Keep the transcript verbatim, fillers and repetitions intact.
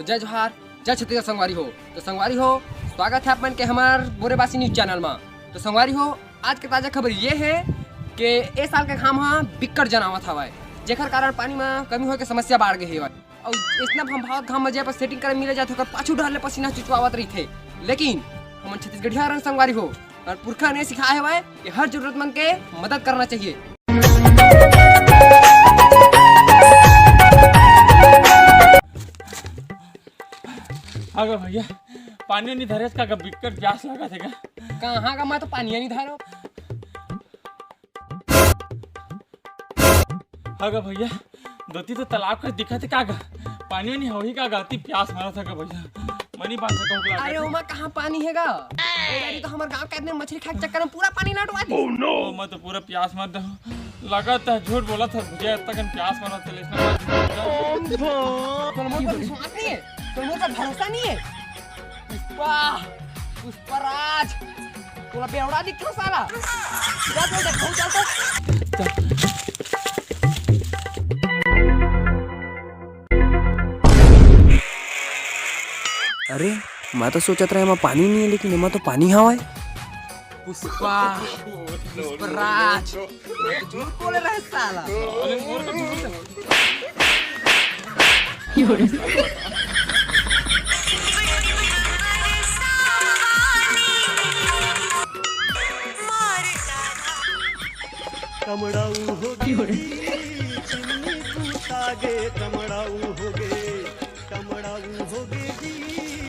जय जोहार, जय छत्तीसगढ़ संगवारी हो। तो संगवारी हो, स्वागत है आप मन के हमार बोरेबासी न्यूज चैनल में। तो संगवारी हो, आज के ताजा खबर ये है कि ए साल के घाम हा बिक्कट जनावत हवय, जेकर कारण पानी में कमी होए के समस्या बाढ़ गई हवय। अउ इतना भंभावत घाम में जब सेटिंग करे मिले जाथे, ओकर पाछू डहर ले पसीना चुचवावत रहिथे। लेकिन हमन छत्तीसगढ़िया हरन संगवारी हो, और पुरखा ने सिखाए हवय कि हर जरूरतमंद के मदद करना चाहिए। अगर भैया, पानी नहीं धरे का, बिक्कट प्यास लगा थे का? कहाँ का, मैं तो पानी नहीं धरो। हगा भैया, दोती तो तालाब के दिखत हे का गा? पानी वानी होही का गा? अति प्यास मारत हे का भैया, मैं नहीं बांच सकत हूँ अरे। ओमा कहाँ पानी हे गा? ए, अरे तो हमर गांव के आदमी मछली खाए के चक्कर में पूरा पानी ना डुबा दी। ओ, मैं तो पूरा प्यास मार दे हूँ। लगत हे झूठ बोलत हे भैया, इतना कन प्यास मारत हे, लेकिन तोर मोर पर विश्वास नहीं है, तोर मोर पर भरोसा नहीं है। पुष्पा, पुष्पराज, तोला बेवड़ा दिखो साला। जा तो देखो, चल तो। अरे, मैं तो सोचत रहे एमा पानी नहीं है, लेकिन एमा तो पानी हवय। पुष्पा, पुष्पराज, मैं तो झूठ बोले रहे साला। तमड़ाऊ हो गे, चिन्नी पूता गे, तमड़ाऊ हो गे।